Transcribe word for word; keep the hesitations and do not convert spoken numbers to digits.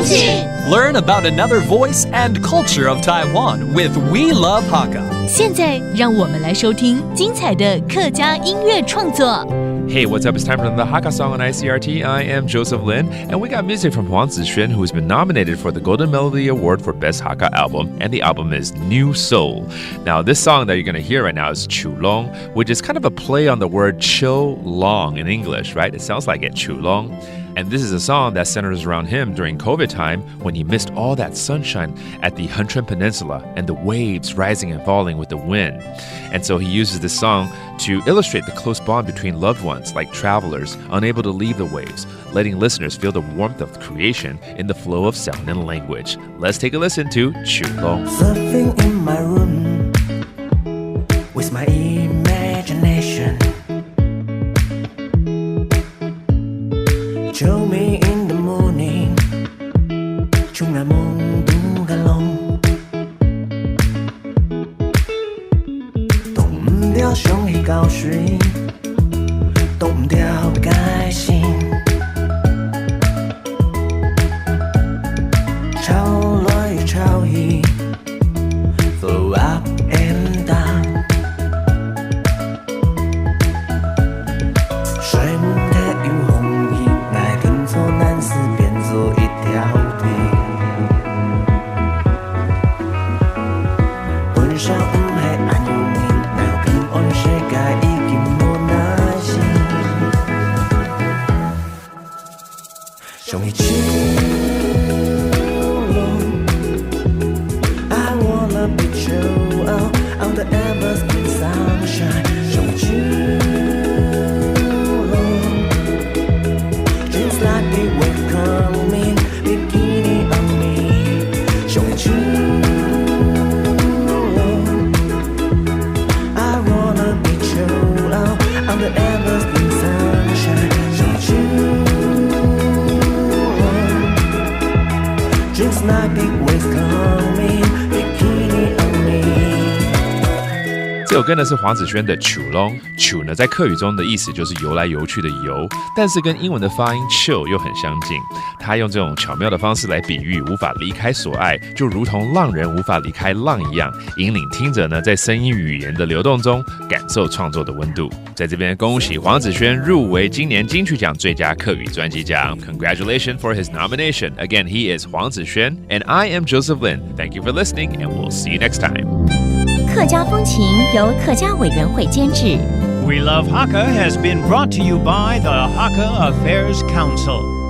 Learn about another voice and culture of Taiwan with We Love Hakka. 现在，让我们来收听精彩的客家音乐创作。 Hey, what's up? It's time for another Hakka song on I C R T. I am Joseph Lin, and we got music from Huang Zixuan, who's been nominated for the Golden Melody Award for Best Hakka Album, and the album is New Soul. Now, this song that you're gonna hear right now is Chulong, which is kind of a play on the word cho long in English, right? It sounds like it, Chulong. And this is a song that centers around him during COVID time when he missed all that sunshine at the Hentrin Peninsula and the waves rising and falling with the wind. And so he uses this song to illustrate the close bond between loved ones, like travelers unable to leave the waves, letting listeners feel the warmth of creation in the flow of sound and language. Let's take a listen to Chulong. Surfing in my room with my imagination. Show me in the morning. Chung la mong dung ka long. Tông mteo shong hi kao shui. Tông mteo kai sing. Chao loi chao hi. Flow up and down. Soi mung the yu hong hi, ngai thính cho nan sư pian cho i tiao ti. Bun sao ung hai an yu ngin, ngai ping on she kai i kim mo na si. Shong hi chill long. I wanna be chill out on the ever skin sunshine. Shong hi chill long. Dreams like the wave coming, bikini on me. Shong hi chill long. I wanna be chill out on the ever skin sunshine. Shong hi chill long. Dreams like big waves coming, bikini on me. 这首歌呢是黄子轩的《Chulong》。Chu 呢，在客语中的意思就是游来游去的游，但是跟英文的发音 chill 又很相近。他用这种巧妙的方式来比喻无法离开所爱，就如同浪人无法离开浪一样，引领听者呢在声音语言的流动中感受创作的温度。在这边恭喜黄子轩入围今年金曲奖最佳客语专辑奖。Congratulations for his nomination. Again, he is 黄子轩, and I am Joseph Lin. Thank you for listening, and we'll see you next time. 客家风情由客家委员会监制。 We Love Hakka has been brought to you by the Hakka Affairs Council.